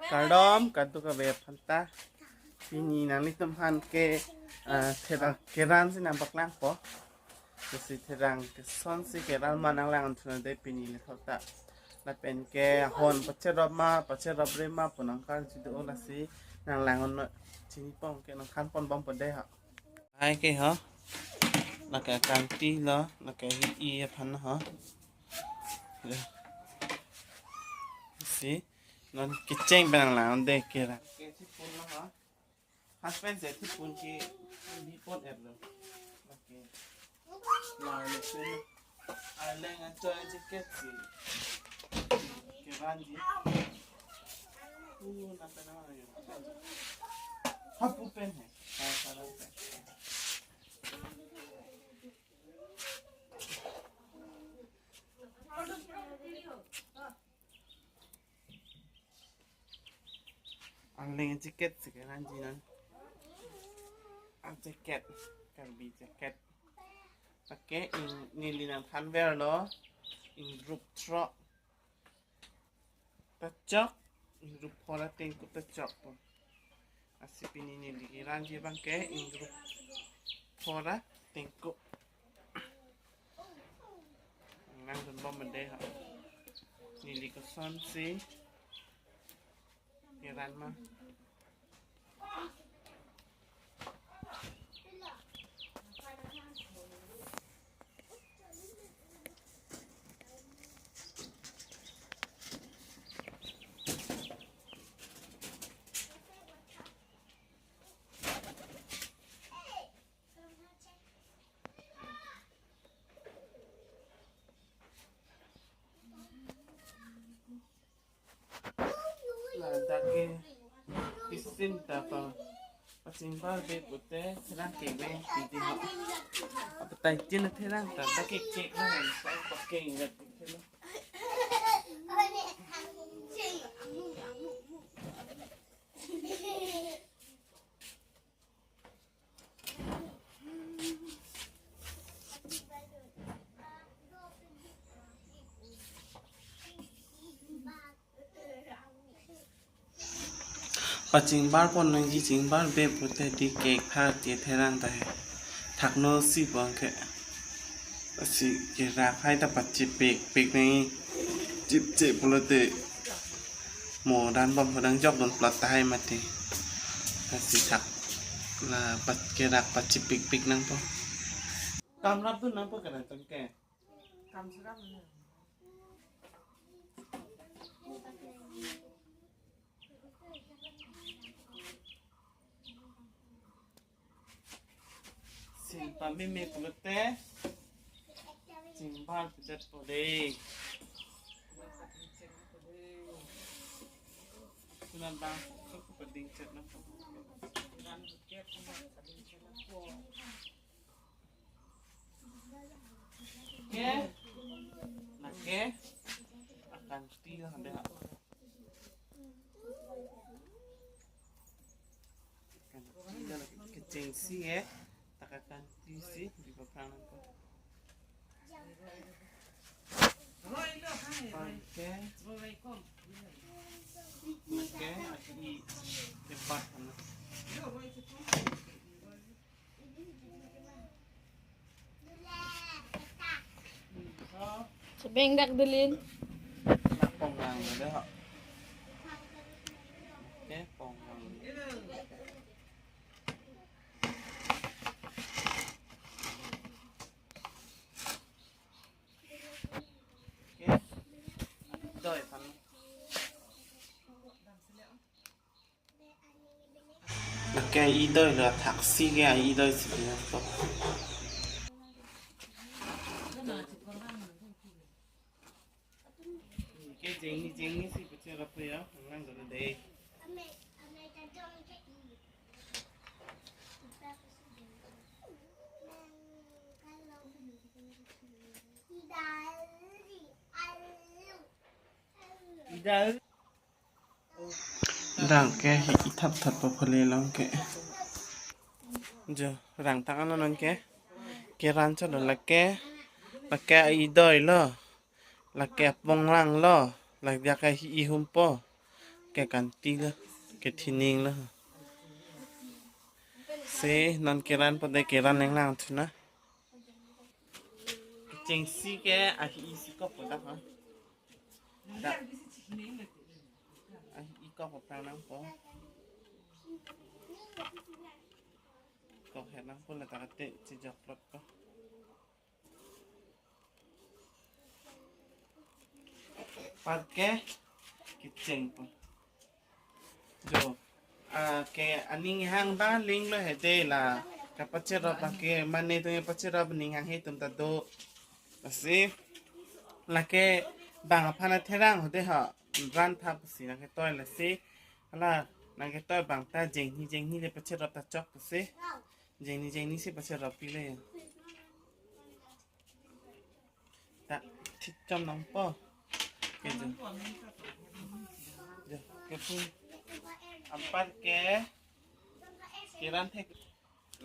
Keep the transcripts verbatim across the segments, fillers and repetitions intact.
Kardom, kadokave aphanta. Pini nanglitum aphan ke, ah, therang keran si nangpaklangpo. Lasi therang kosonsi keran ma nanglang-un thunon dei pini le thota. Lapen ke ahon pacherop ma, pacherop re ma pu nangkarjudo, lasi nanglang-un chinipon ke nangthanpon bompo dei ha. Hai ke ho. Lake akangti lo, lake hi-i aphan ho. Ya. Si, non kecheng pen nanglang-un dei keran. Ke thipun lo ho. Husband si thipun ke thipun er lo. Lake. Lar le pen. Arleng ajoy jacket si. Keranji. Uh, nata na yo. Hapu pen hai. Hai, hai, hai. Arleng jacket si keranji non. A jacket, Karbi jacket. Lake ing, neli nangthanverlo, ingrup throk ta chok, ingrup pho ra tengku ta chok po. Lasi pini neli keranji abang ke ingrup pho ra tengku. Nangdun bompo dei ha. Neli kosonsi keran ma. Ladak ke pisin ta pa pachingbar be pute therang keme titi ho. Apa tai tin therang ta dak ke kek na han sa pakai ingat ke lo. Pachingbar pon nangji, chingbar be pute di kek pha te therang ta he. Thakno si bang ke. Si kerak hai ta pachipik pik nangji. Chipche pulote mo dan bom hodang jok don plat tahai mati. Lasi thak la pat kerak pachipik pik nangpo. Kamrap dun nangpo kerak tangke. Kam suram na. Sin pameme pulote. Chingbar pidet po dei. Sunan bang sok pading chet na. Ke, lake akangti lo dei ha. Akangti lo, lake kecheng si eh, ta akangti si di paprang nangpo. Oke. Oke, lake i debat na. Sebeng dak delin. Ponglang dei ha. Oke, ponglang. Oke. Doi pan. Lake idoi lo, thaksi ke idoi si pina to. Ke jengni jengni si pecah apa ya, orang dulu deh. Ida. Rang ke hi ithap thap po phale long ke. Jo, rang tang ano non ke. Keran chot lo lake. Lake idoi lo. Lake aponglang lo. Lake ke hi ihum po. ke kanti lo, ke thining lo. Si non keran pade keran nang lang thuna. Chengsi ke ahi isi kok pu dak ha. Dak. Ahi i kok pu prang nangpo. Kok her nangpo la ta kate chejok plot ko. Anparke kecheng po. Jo. Ah, ke aning hang ba ling lo hede la. Kapacherop ke mane tung pacherop ning hang he tum ta do. Lasi. Lake bang aphan atherang hode ha. Ran thap si nang ketoi lasi. Hala nang ketoi bang ta jengni jengni le pacherop ta chok si. Jengni jengni si pacherop pi le. Ta thik chom nangpo. Ke jo. Jo, ke pu. Anparke. Keran thek.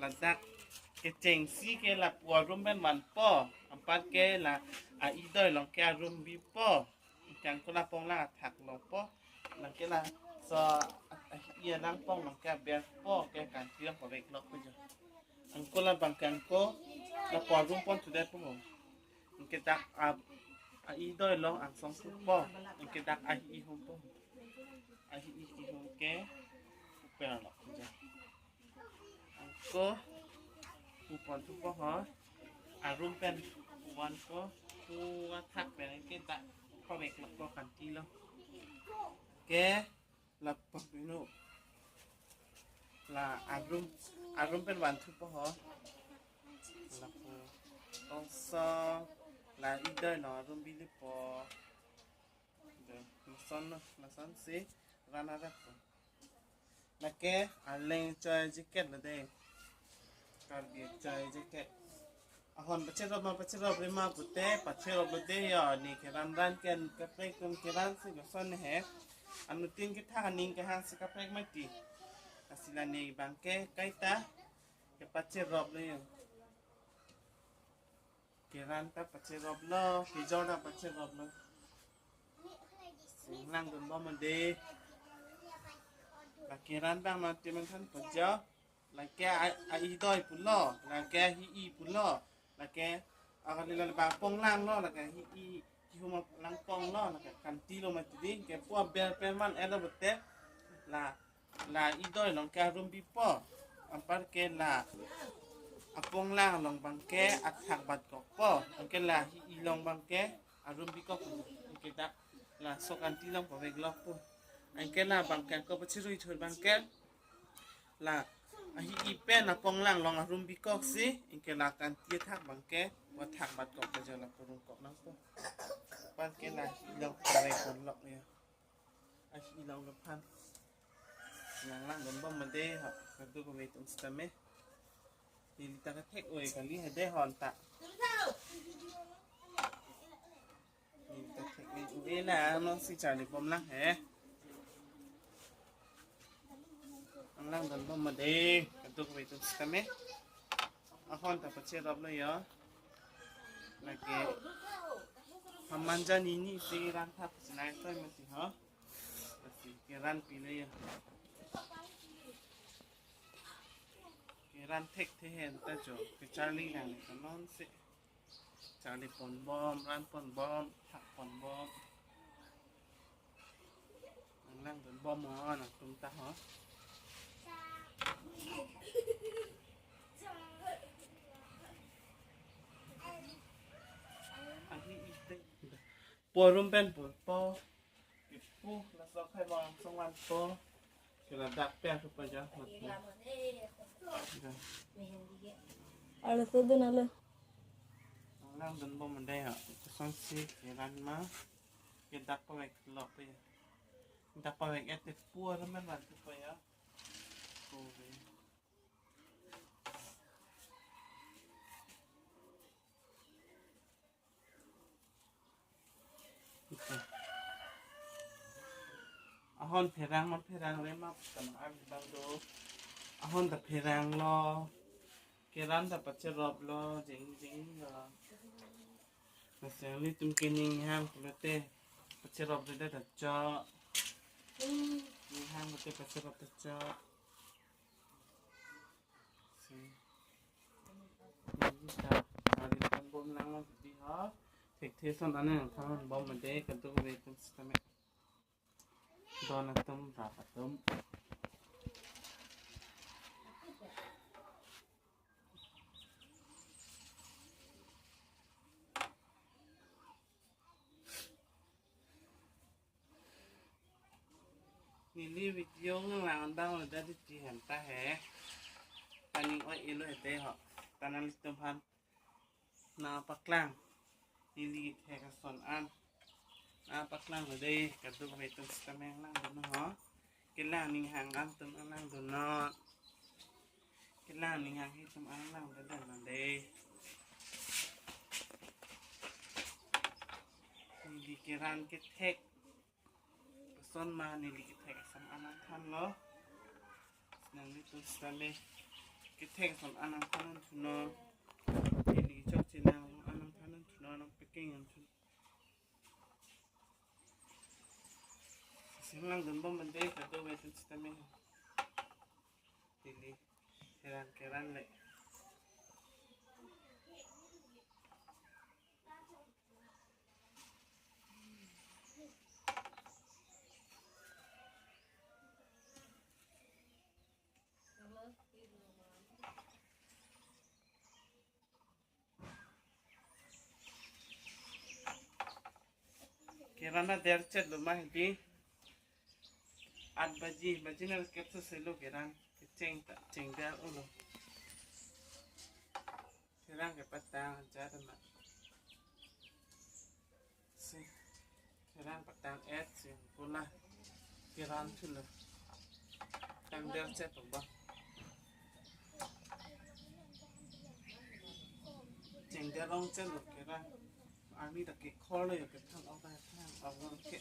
Ladak kechengsi ke lapu arum pen vanpo. Anparke la a-idoi along ke arum bipo. Kang ko la ponglang athak longpo. Lake laso a-, a-, i along pong along ke aberpo ke kanti along pavek lok pu jo. Anke labang ke anke lapu arum pon thudet po. Anke dak a, a-idoi along angsong thupo. Anke dak ahi i humpo. Ahi i kihum ke uper lok pu jo. Anke pu pon thupo ho. Arum pen vanpo. Pu athak pen anke dak pavek lok ko kanti along. Ke la pabino. La arum, arum pen van thupo ho. Lapu tongso la idoi along arum bipo. Lason, lason si ran arak po. Lake arleng choi jacket lo de. Karbi choi jacket. Ahon pacherop ma pacherop re ma pute pacherop lo de yo, ne keran ran ken kaprek tum keran si lason he. Anuttin kethak aning kehang si kaprek mati. Lasi la ne bang ke kaita kepacherop lo yo. Keran ta pacherop lo, kejor ta pacherop lo. Langdun bom de. La keran bang mati manthan pajo. Lake a, a-idoi pulo, lake ahi i pulo, lake akali la ba ponglang lo, lake ahi i kihum lang pong lo, lake kanti lo mati di, ke pu aber pen man elo bete, la, la idoi along ke arum bipo, anparke la aponglang along bang ke athak bat kokpo, anke la ahi i along bang ke arum bikok, anke dak laso kanti along pavek lok po, anke labang ke anke pachirui thur bang ke, la ahi i pen aponglang along arum bikok si, anke la kanti athak bang ke, pu athak bat kok ke jo la kurung kok nangpo. Anparke la ahi i along pare kon lok ya. Ahi i along lo phan. Nang langdun bom ma de ha. Kadokave atum sitame. Neli ta kathek oi kali hede hon ta. Neli ta thek oi oi na non si charli bom lang he. Nang langdun bom ma de. Kadokave atum sitame. Ahon ta pacherop lo yo. Lake pamanja nini si ran thap si nai toi mati ho. Lasi keran pi lo yo. Keran thekthe hen ta jo. Kecharli nang ta non si. Charli pon bom, ran pon bom, thak pon bom. Nang langdun bom ho, nangtum ta ho. Ahi i te. Pu arum pen pu po. Pu laso akhai bang song vanpo. Ke ladak pen thupo ja. Alo, sudun alo. Langdun bom ma de ha. Kosonsi keran ma. Ke dak pavek lok pe. Dak pavek et te pu arum pen van thupo ya. Pu ve. Ahon pherang ma pherang re ma kan ar bang do. Ahon ta pherang lo. Keran ta pacherop lo, jeng jeng lo. Lasi nanglitum kening hang pulote pacherop re ta cho. Ninghang mate pasirap pachok. Si. Ini ta, hari kan bom lang lang di ha. Thekthe ason anang than bom mate kadokave atum sitame. Don atum, rap atum. Neli video nanglang abang lo dadi ti hem ta he. Paning oi ilo hete ho. Tanang litum han. Nangpaklang. Neli kethek ason an. Nangpaklang lo dei, kadokave atum sitame langdun ho. Kelang ninghang atum langdun non. Kelang ninghang atum langdun non dei. Neli keran kethek ason ma neli kethek ason an nangthanlo. Nanglitum sitame kethek ason an nangthan thunon. Neli chokche nang an nangthan thunon, nangpacking thunon. Sing langdun bom mate kadokave atum sitame. Neli keran keran le. Keran aderchet lo ma hedi. Aat baji, baji nerkep sose lo keran. Kecheng ta, chengdel ulo. Keran kepatang jat ma. Si. Keran patang et si pula keran thulo. Tang derchet lo ba. Chengdel longchet lo keran. Arni ta kekhor lo yo kethan ok ta than ok lo ke.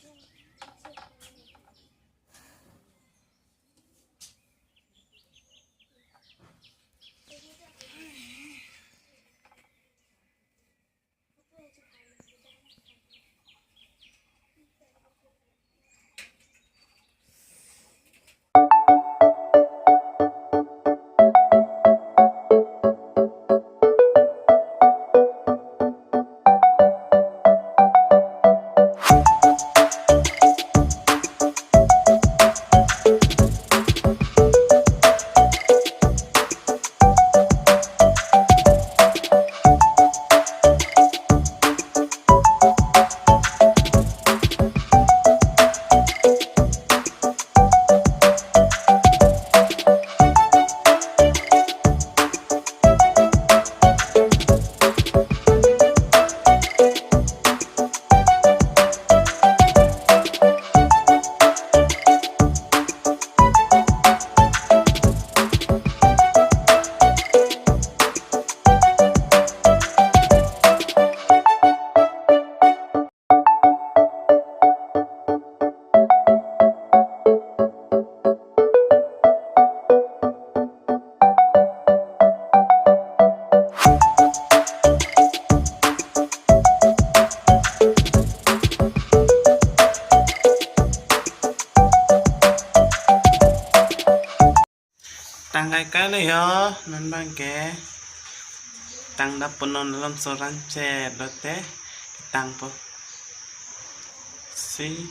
Tang kaikai lo yo, non abang ke. Tang dap punon alam soran che lote, tangpo. Si,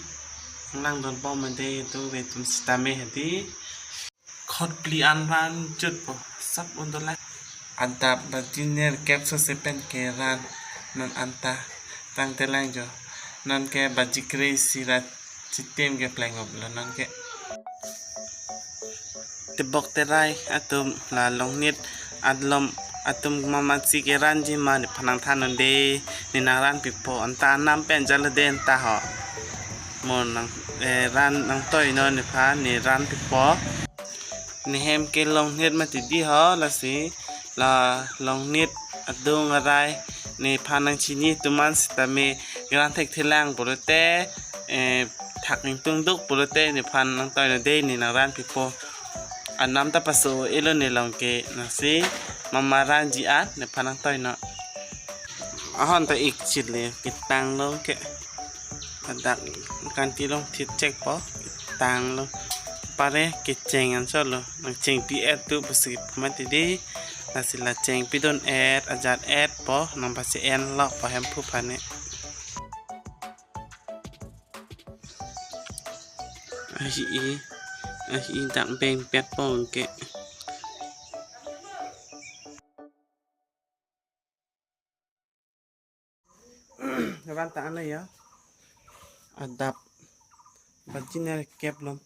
langdun bom mate tu ve tum sitame hedi. Khotpli an ran jutpo, sap undola. Adap baji nerkep sose pen keran, non anta tangte lang jo. Non ke baji kre-isi ra chitim ke plengop lo non ke. Tebok terai atum la Longnit along atum mamatsi keranji ma nephan nangthan non dei, ne nangran pipo, anta anam pen jalo dei anta ho. Mo nang, eh, ran nangtoi non nephan ne ran pipo. Ne hem ke Longnit mati dei ho, lasi la Longnit adung arai nephan nangchini atum an sitame keran thekthelang pulote, eh, thak ingtung duk pulote nephan nangtoi non dei, ne nangran pipo. Anam ta paso elo ne along ke, lasi mama ranji an nephan nangtoi non. Ahon ta ik chit le ketang along ke. Hadak kanti along thit chekpo. tanglo. Pare kecheng anchotlo. Nangchengpi-et tu pusi pu mati dei. Lasi la chengpidun-et, ajat-etpo, nangpasi enlo pu Hemphu aphan ne. Ahi, ahi dak bengpetpo ke. Ran tang-an ya. Adap. Baji nerkep lom.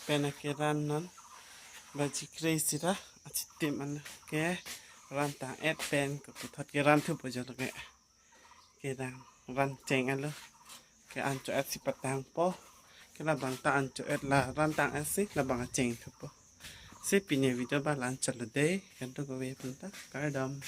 Pen keran non. Baji kre-isi ra. Achitim an ke. Ran tang-et pen keputhot keran thupo jo ke. Ke dang ran cheng-etlo. Ke ancho-et si patangpo. Ke labang ta ancho-et la ran tang-et si labang cheng thupo. Si pini video ba la-anchotlo dei. Kan to kove penta. Kardom.